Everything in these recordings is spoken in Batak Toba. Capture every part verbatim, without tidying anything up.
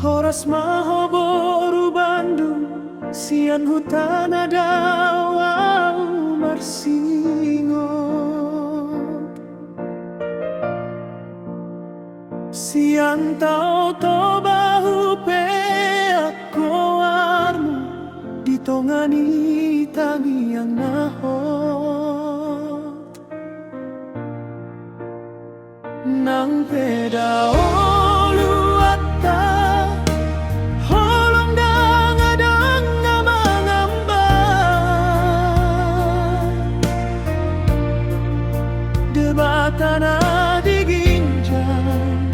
Horas ma ho boru Bandung, sian huta na dao ahu marsingot. Sian Tao Toba hupeak goarmu di tonga ni tangiang na hot. Nang pe dao luatta, holong ndang adong na mangamba. Debata na di ginjang,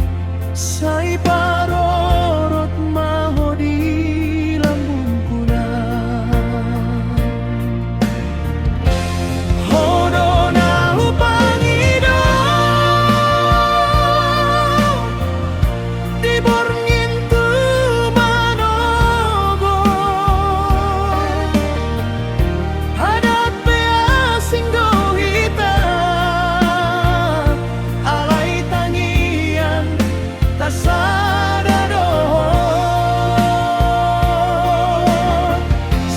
sai parorot ma ho di lambungkuna. Ho do na hupangido di borngin tu manogot. Adat pe asing do hita, alai tangiang tasada do ho.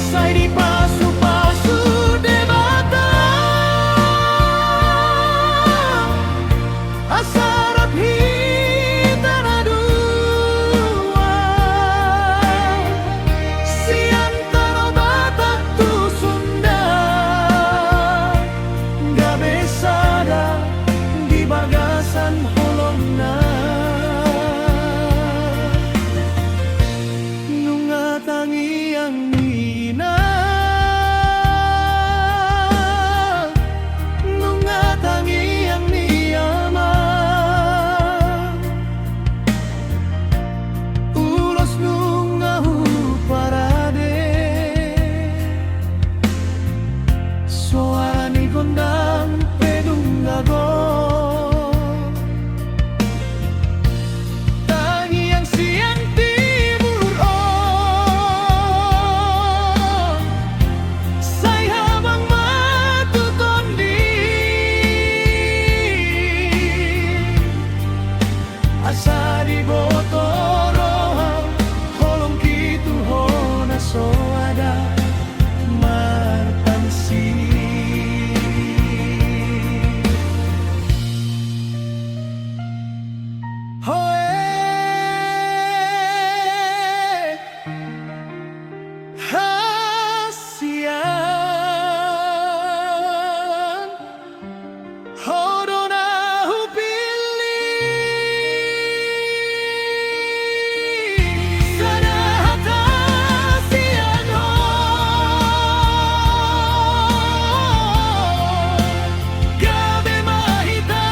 Sai dipasupasu Debata asa rap hita na dua, sian tano Batak tu Sunda, gabe sada di bagasan holongna. Nunga tangiang ni ina, nunga tangiang ni ama, ulos nunga huparade, soara ni gondang pe nunga gok. Tangiang sian timur on, sai habang ma tu tondi. Asa diboto roha, holong ki tu ho na so ada marpansir. Hoe, hasian, ho do na hupillit. Sada hata sian ho, gabe ma hita.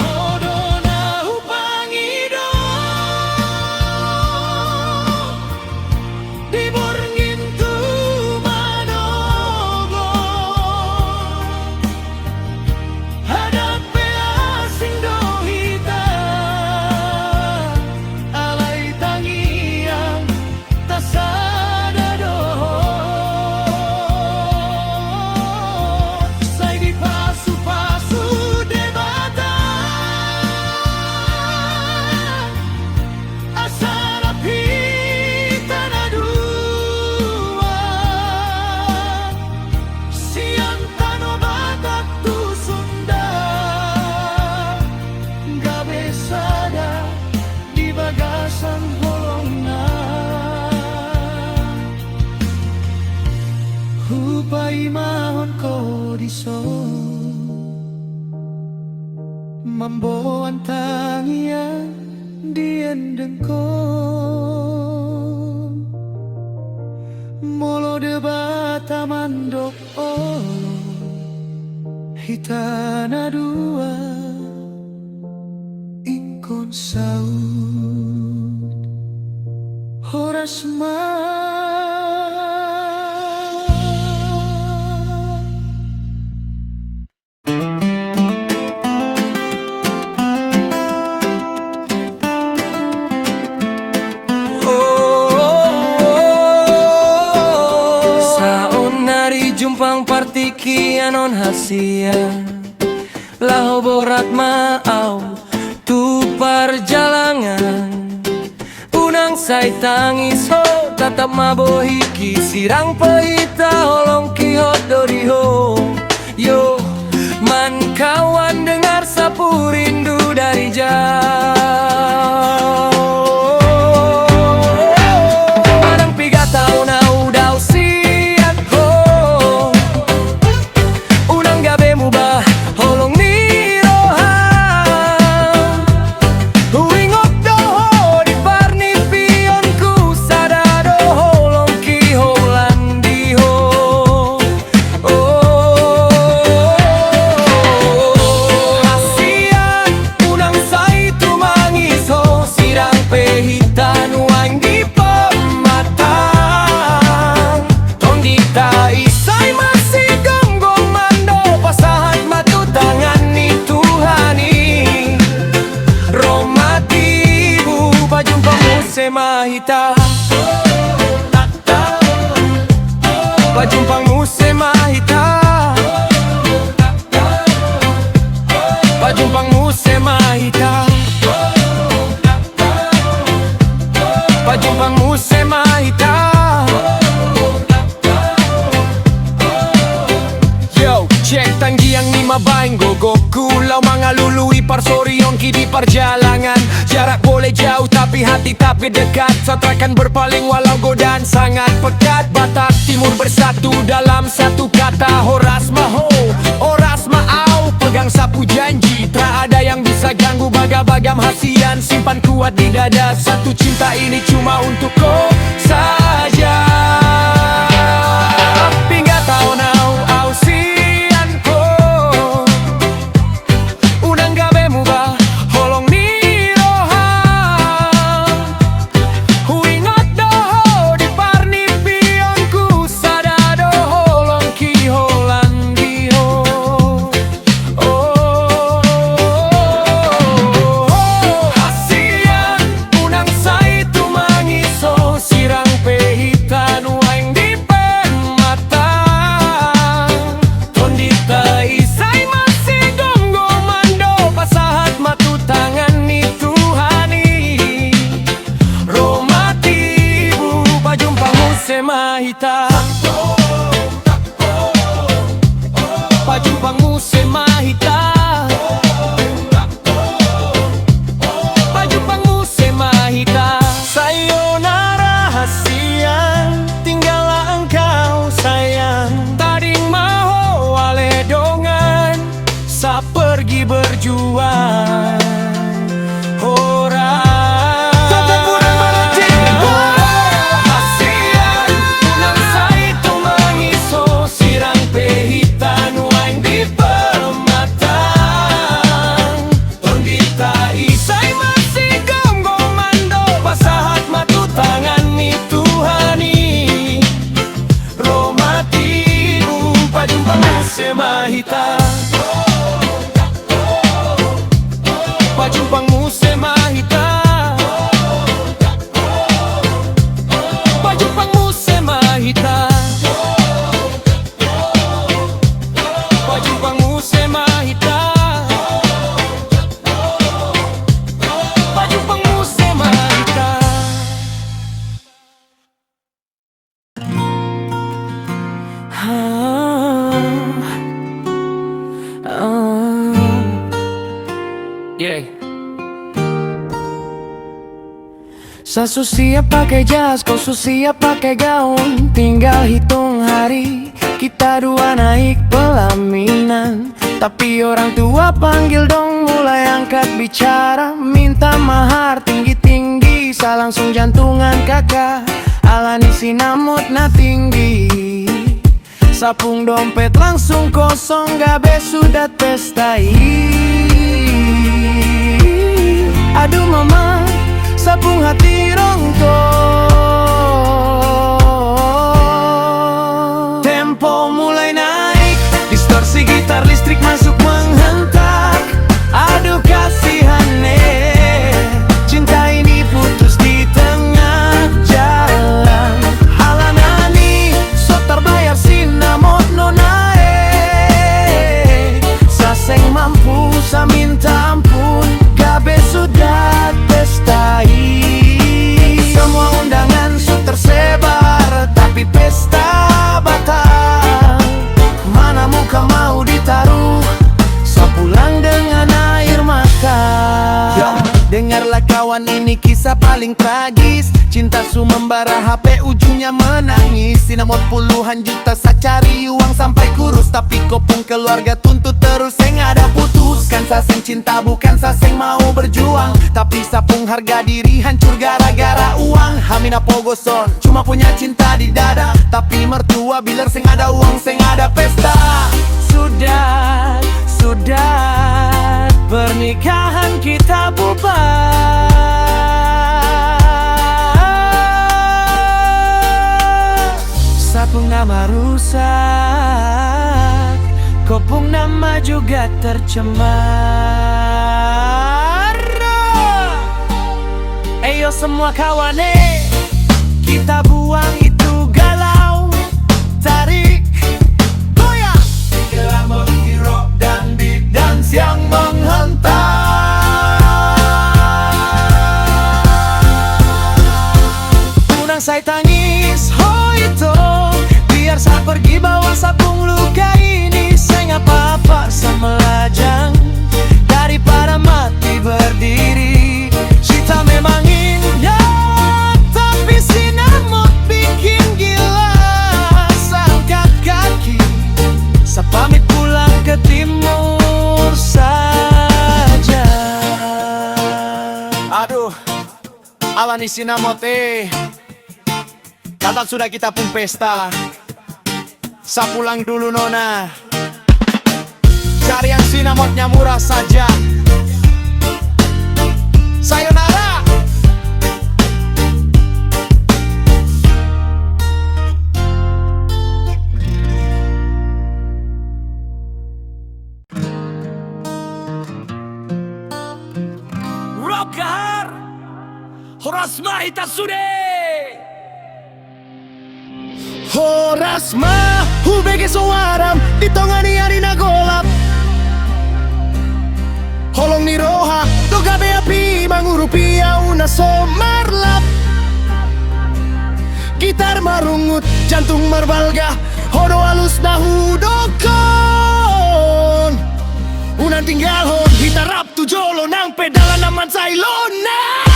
Ho do na hupangido di borngin tu manogot. Adat pe asing do hita, alai tangiang tasada do ho. Sai dipasupasu Debata asa rap hita na dua, sian tano Batak tu Sunda, gabe sada di bagasan holongna. Hupaimahon ho dison, mamboan tangiang di endengkon. Molo Debata mandok olo, hita na dua ingkon saut. Horas ma. Saonnari jumpang partingkian on hasian, laho borat ma au tu Parjalangan, unang sai tangis ho, tatap ma bohiki sirang pe hita, holong ki hot do di ho. Yo, man kawan, dengar sapu rindu dari jauh. Manang piga taon au dao sian ho, unang gabe muba holong ni roha. Huingot do ho di parnipionku, sada do holong ki holan di ho. Oh, hasian, unang sai tumangis ho, sirang pe hita nuaeng di pematang. Tondinta i sai masigomgom, mandok pasahat ma tu tangan ni Tuhan i. Ro ma tibu, pajumpang muse ma hita. Pajumpang muse ma hita. Pajumpang muse ma hita. Pajumpang muse ma hita. Yo, cek. Tanggiang ni mabaen gogoku laho mangalului parsorionki di parjalangan. Jarak boleh jauh, tapi hati tak dekat. Satu rakan berpaling walau godaan sangat pekat. Batak Timur bersatu dalam satu kata. Horas ma ho, horas ma au. Pegang sapu janji, tak ada yang bisa ganggu. Bagam-bagam hasian, simpan kuat di dada. Satu cinta ini cuma untuk kau saja. Piga taon au, au sian ho. Unang gabe muba holong ni roha. Huingot do ho di parnipionku, sada do holong ki holan di ho. Oh, hasian, unang sai tumangis ho, sirang pe hita nuaeng di pematang. Tondinta i sai masigomgom, mandok pasahat ma tu tangan ni Tuhan i. Ro ma tibu, pajumpang muse ma hita. Pajumpang muse ma hita. Pajumpang muse ma hita. Sayonara hasian, tinggallah engkau sayang. Tading ma ho ale dongan, saat pergi berjuang. Horas. Hasian, unang sai tumangis ho, sirang pe hita nuaeng di pematang. Tondinta i sai masigomgom, mandok pasahat ma tu tangan ni Tuhan i. Ro ma tibu, pajumpang muse ma hita. Pajumpang muse ma hita. Pajumpang muse ma hita. Pajumpang muse ma hita. Pajumpang muse ma hita. Ah, ah. Yeah. Sa so siap pakai jas, kau so siap pakai gaun. Tinggal hitung hari, kita dua naik pelaminan. Tapi orang tua panggil dong, mulai angkat bicara, minta mahar tinggi-tinggi. Sa langsung jantungan kakak, alani sinamot na tinggi. Sa pung dompet langsung kosong, gabe sudat pesta i. Aduh mama, sa pung hati rongtong. Tempo mulai naik, distorsi gitar listrik masuk menghentak. Aduh kasihan ne, cinta ini putus di tengah jalan. Alana ni so tarbayar sinamot nona e. Sa seng mampu sa minta ampun, gabe sudat. Kawan, ini kisah paling tragis. Cinta su membara hape ujungnya menangis. Sinamot puluhan juta sa cari uang sampai kurus, tapi kopung keluarga tuntut terus seng ada putus. Kan sa seng cinta, bukan sa seng mau berjuang, tapi sapung harga diri hancur gara-gara uang. Hami na pogoson cuma punya cinta di dada, tapi mertua bilang seng ada uang, seng ada pesta. Sudah, sudah, pernikahan kita bubar. Sapung nama rusak, kopung nama juga tercemar. Ayo semua kawan, eh, kita buang itu galau. Tarik, goyang. Di dalam hiruk dan di dan siang menghantam. Unang sai tangis, ho ito. Biar sa pergi bawa sapung luka ini. Seng apa-apa sa melajang daripada mati berdiri. Cinta memang indah, tapi sinamot bikin gila. Sa angkat kaki, sa pamit pulang ke timur saja. Aduh, ala ni sinamot, eh. Kata sudah kita pung pesta. Sa pulang dulu, Nona. Cari yang sinamotnya murah saja. Sayonara. Rock Kahar. Horas ma hita sude. Horas ma, hubege soaram di tonga ni ari na golap. Holong ni roha do gabe api mangurupi au na so marlap. Gitar marungut, jantung marbalga, ho do alus na hudokkon. Unang tinggalhon hita rap tu jolo nang pe dalan na mansai lonna.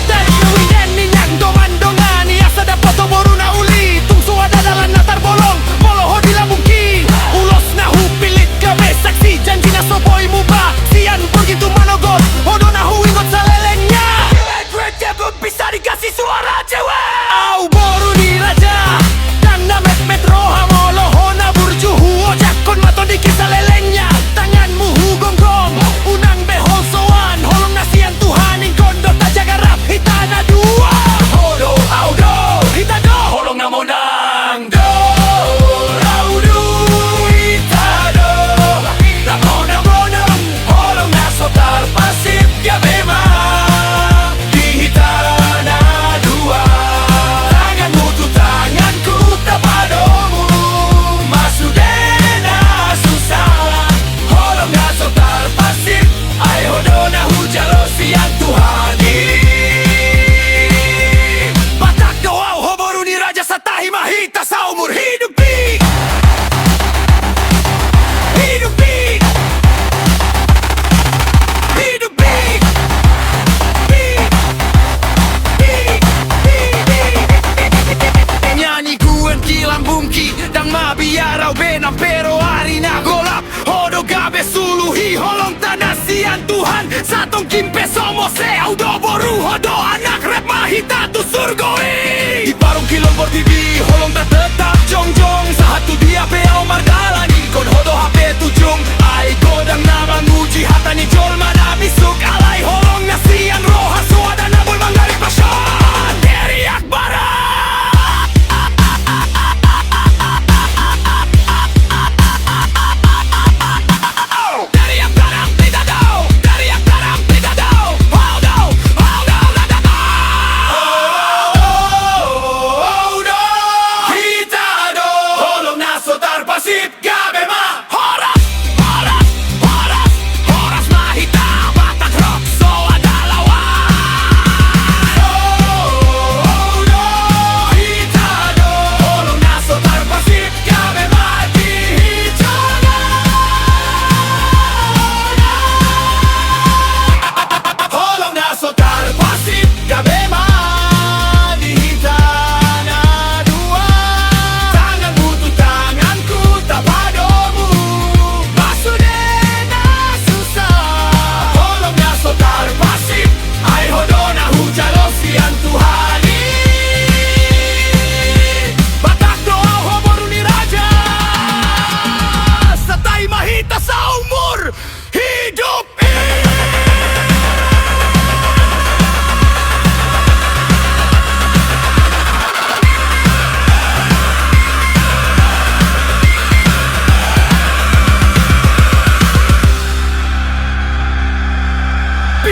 Tarjawi den ninna do mandongani asa dapot ho boruna uli. Tung so ada dalan na tarbolong molo ho di labungki. Ulos na hupillit gabe saksi janji na so boi muba. Sian borngin tu manogot ho do na huingot salelengna. Bisa dikasih suara cewek. Au boru ni raja, ndang na metmet roham olo ho na burju, huojakkon ma tondingki salelengna. Tanganmu hugonggom, unang be ho soan, holong na sian Tuhan ingkon do tajaga rap hita na dua. Ho do, au do, hita do, holong na monang. Dor au do, hita do, na monang-monang, holong na so tarpasip gabe ma di hita na dua. Tanganmu tu tanganku tapadomu ma sude na susah, holong na so tarpasip, ai ho do na hujalo sian Tuhan i. Batak do au ho boru ni raja, satahi ma hita saumur hidup i. Hidup i. Hidup i. Nyanyi guan di lambungki, ndang mabiar au be nang pe ro ari na golap. Ho do gabe suluhi holong tanda sian Tuhan. Satongkin pe so mose au do boru, ho do anak, rap ma hita tu surgo i. Di parungkilon bortibi holong ta tetap jongjong, sahat tu dia pe au mardalan, ingkon ho do hape tu ujung. Ai godang na manguji hata ni jolma na bisuk, alai holong na sian roha so ada na boi manggali pasan. Teriak barat.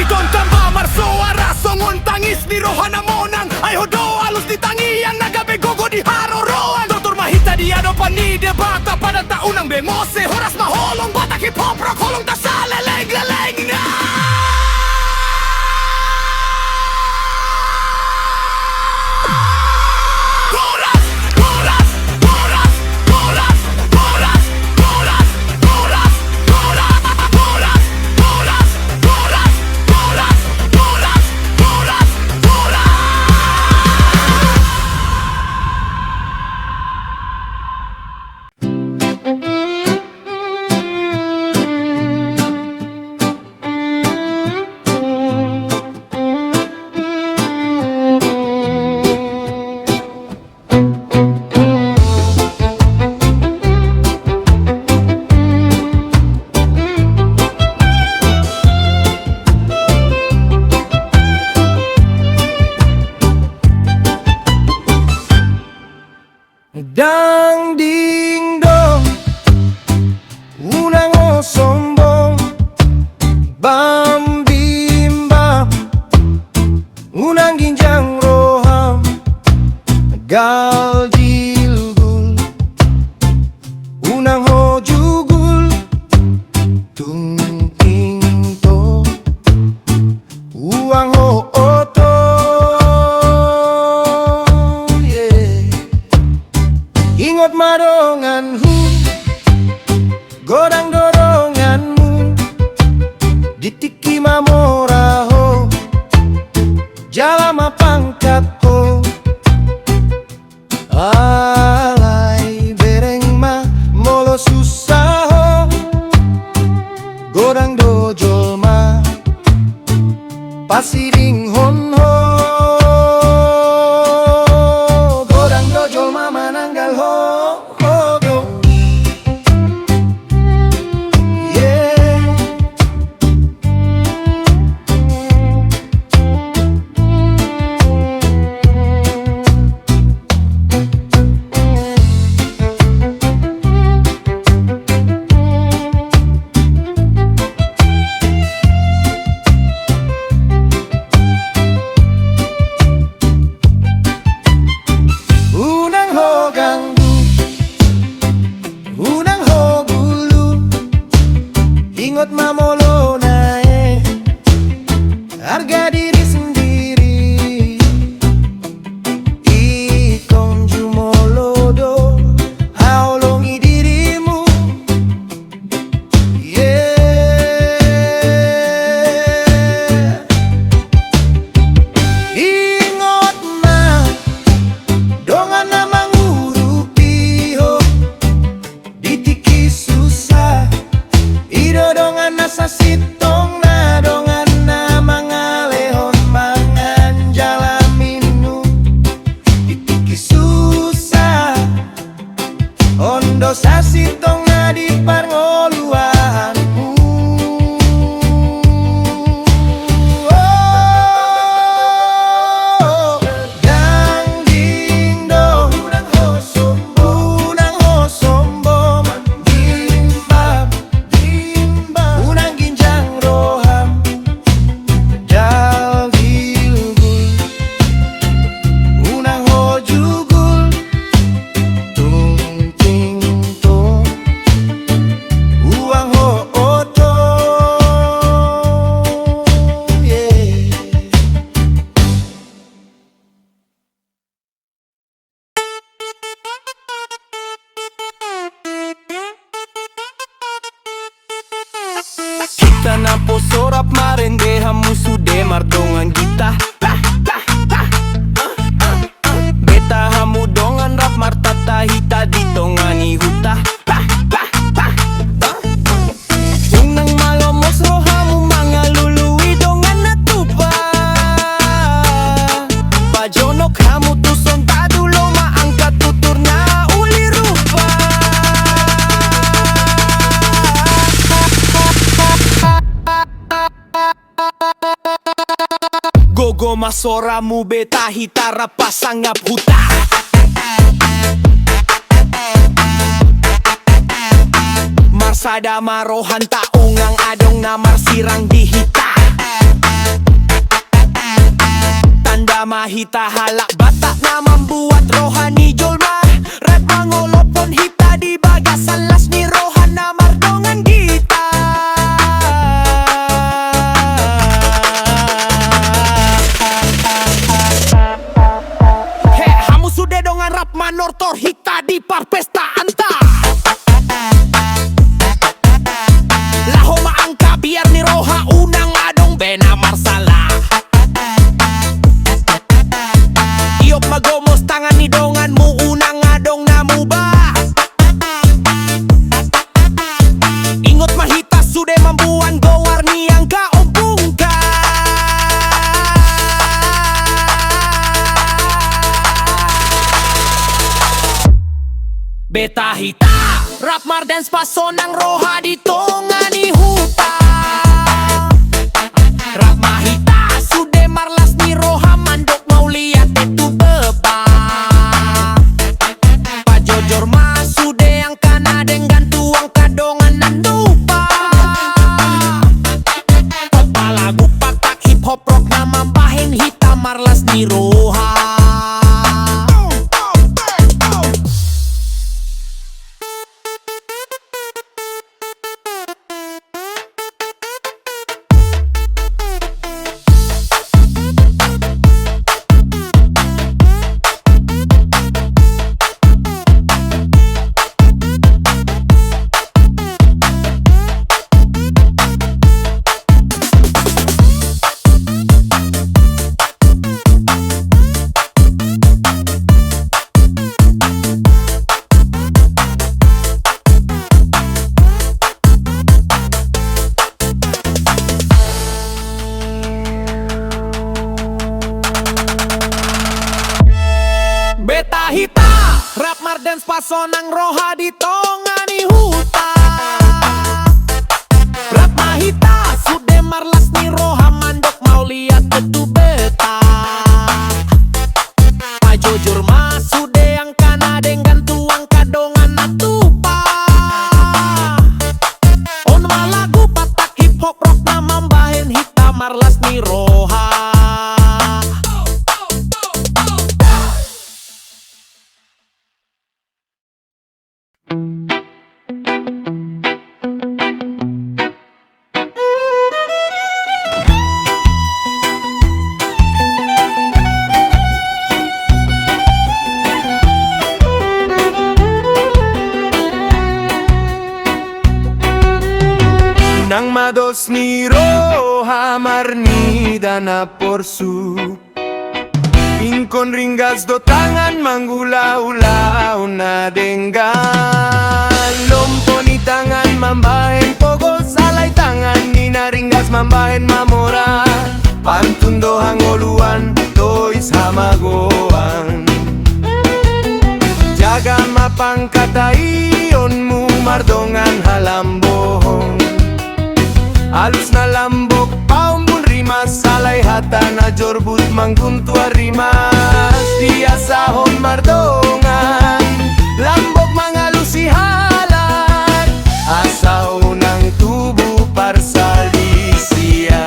Tong tamba marsoara songon tangis ni roha na monang. Ai ho do alus di tangiang na gabe gogo di haroroan. Tortor ma hita di adopan ni Debata, padahal ta unang be mose. Horas ma holong Batak hip hop rock, holong ta saleleng-lelengna. Horas, horas, horas. Dang dingdong, unang ho sombong, bam bim bam, unang ginjang roham, gal jilgul, unang ho jugul, tung ting to, uang ho oto, yeah. Ingot ma donganhu, godang do donganmu, di tingki mamora ho, jala ma pangkat ho. Alai bereng ma molo susa ho, godang do jolma pasidinghon ho, godang do jolma mananggal ho. Unang ho ganggu, unang ho gulu, ingot ma molo naeng arga diri sendiri. Ingkon jumolo do haholongi dirimu. Yeah. Ingot ma dongan na mangurupi ho di tingki susa. I do dongan na sasintongna, dongan na mangalehon mangan jala minum di tingki susa. On do sasintongna di parngoluanmu. Oh, dang dingdong, unang ho sombong, unang ho sombong, bim bam, bim bam, unang ginjang roham, jal gilgul, unang ho jugul, tung ting tong, uang ho oto, yeah. Hita naposo rap marende, hamu sude mardongan hita. Beta hamu dongan rap martata, hita di tonga ni huta. Unang malomos rohamu mangalului dongan na tupa. Pajonok hamu tuson, tadu loma angka tutur na uli rupa. Gogo ma soramu, beta hita rap pasangap huta. Marsada ma rohanta, unang adong na marsirang di hita. Hita halak Batak na mambuat roha ni jolma, rap mangolophon hita di bagasan las ni rohana mardongan gitar. He, hamu sude dongan rap manortor hita di parpestaanta. Laho ma angka biar ni roha, unang adong be na marsala. Tiop ma gomos tangan ni donganmu, unang adong na muba. Ingot ma hita sude mamboan goar ni angka ompungta. Beta hita, rap mardens pasonang roha di tonga ni huta. Rap ma hita sude marlas ni roha mandok mauliate tu Debata. Pajojor ma sude angka na denggan tu angka dongan na tupa. Palagu patak hip hop rock na mambahen hita marlas ni roha. Beta hita, rap mardens pasonang roha di tonga ni huta. Rap ma hita sude marlas ni roha mandok mauliate tu Debata. Pajojor ma sude angka na denggan tu angka dongan na tupa. On ma lagu patak hip hop rock na mambahen hita marlas ni roha. Unang ma dos ni roha marnida na porsuk. Ingkon ringgas do tangan manggula-ula on na denggan. Lompo ni tangan mambahen pogos, alai tangan ni na ringgas mambahen mamora. Pantun do hangoluan, tois hamagoan. Jaga ma pangkataionmu mardongan halambohon. Alus na lambok paombun rimas, alai hata na jorbut mangguntuan rimas. Biasahon mardongan lambok mangalusi halak, asa unang tubu parsalisian.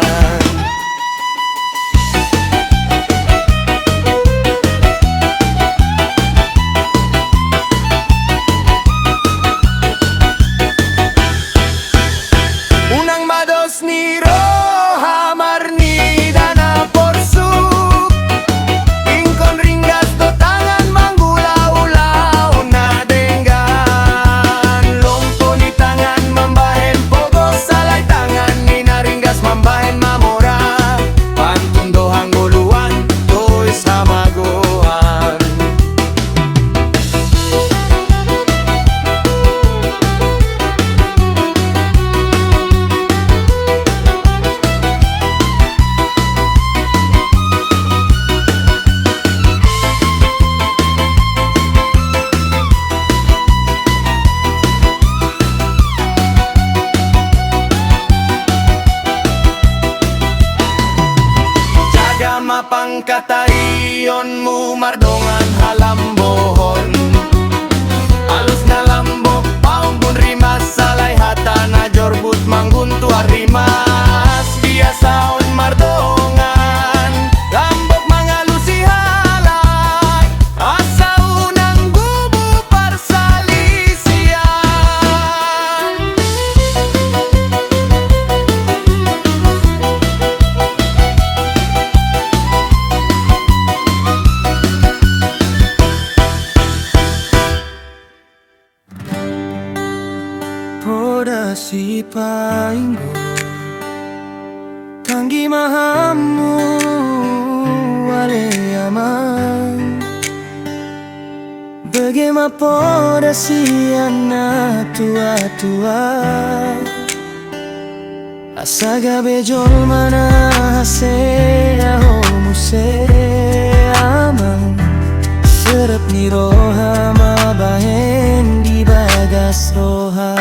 Unang ma dos ni roha marnida na porsuk. Ingkon ringgas do tangan manggula-ula on na denggan. Lompo ni tangan mambahen pogos, alai tangan ni na ringgas mambahen mamora. Pantun do hangoluan, tois hamagoan. Jaga ma pangkataionmu mardongan halambohon. Alus na lambok paombun rimas, alai hata na jorbut mangguntuan rimas. Biasahon mardongan lambok mangalusi Dipainggot, tanggi ma hamu ale amang. Bege ma poda sian na tuatua, asa gabe jolma na hasea ho muse amang. Serep ni roha ma bahen di bagas roha.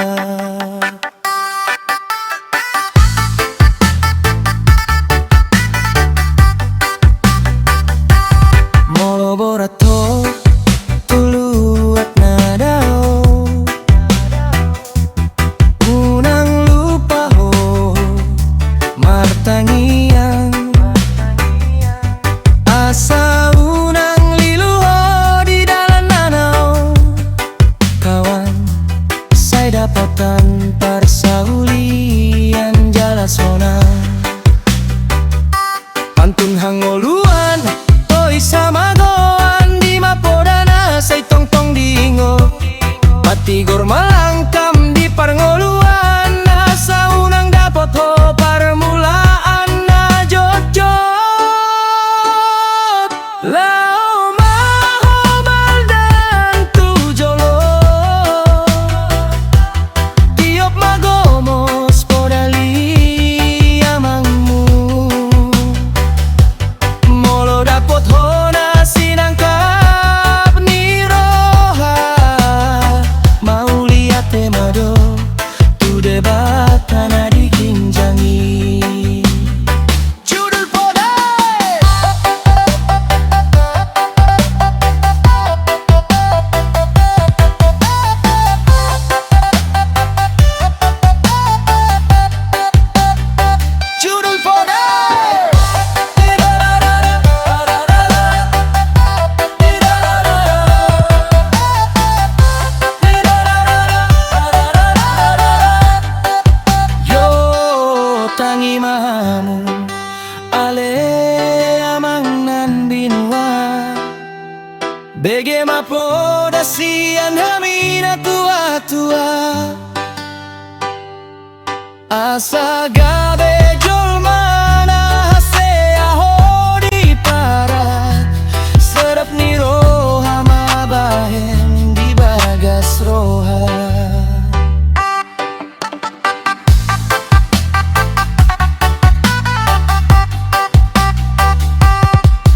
Molo borat ho tu luat na dao, unang lupa ho martangiang, asa unang lilu ho di dalan na naung kawan, sai dapotan parsaulian jala sonang. Pantun hangoluan, tois hamagoan, di ma podana sai tongtong diingot. Patigor ma langkam di parngoluan, asa unang dapot ho parmulaan na jotjot. Laho ma ho mardalan tu jolo, tiop ma gomos poda ni amangmu. Molo dapot hona sinangkap ni roha, mauliate ma do tu Debata na di ginjang i. Judul poda. Judul poda. Yo, tangi ma hamu ale amang nan binua. Bege ma poda sian hami na tuatua, asa gabe jolma na hasea ho di parat. Serep ni roha ma bahen di bagas roha.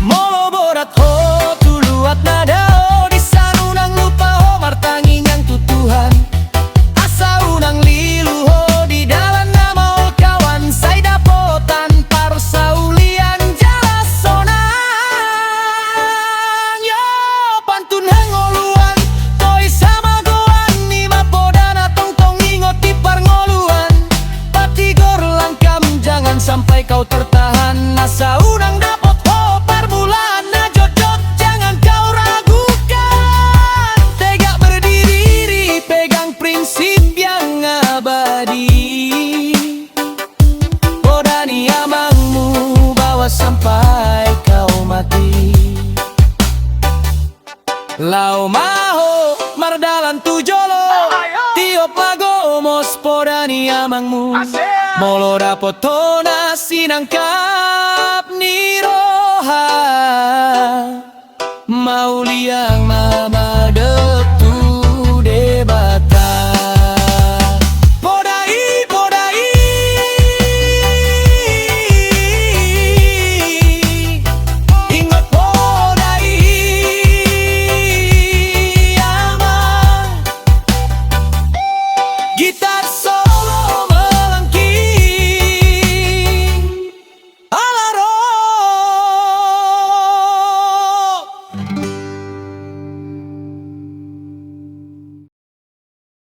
Molo borat ho tu luat na dao, di san unang lupa ho martangiang tu Tuhan, asa unang lilu ho di dalan na maol kawan, sai dapotan parsaulian jala sonang. Yo, pantun hangoluan, tois hamagoan, i ma podana tongtong ingot di parngoluan. Patigor langkam, jangan sampai kau tertahan, asa unang dapot ho parmulaan na jotjot. Jangan kau ragukan, tegak berdiri, pegang prinsip yang abadi. Poda ni amangmu bawa sampai kau mati. Laho ma ho mardalan tu jolo, tiop ma gomos poda ni amangmu. Molo dapot hona sinangkap ni roha, mauliate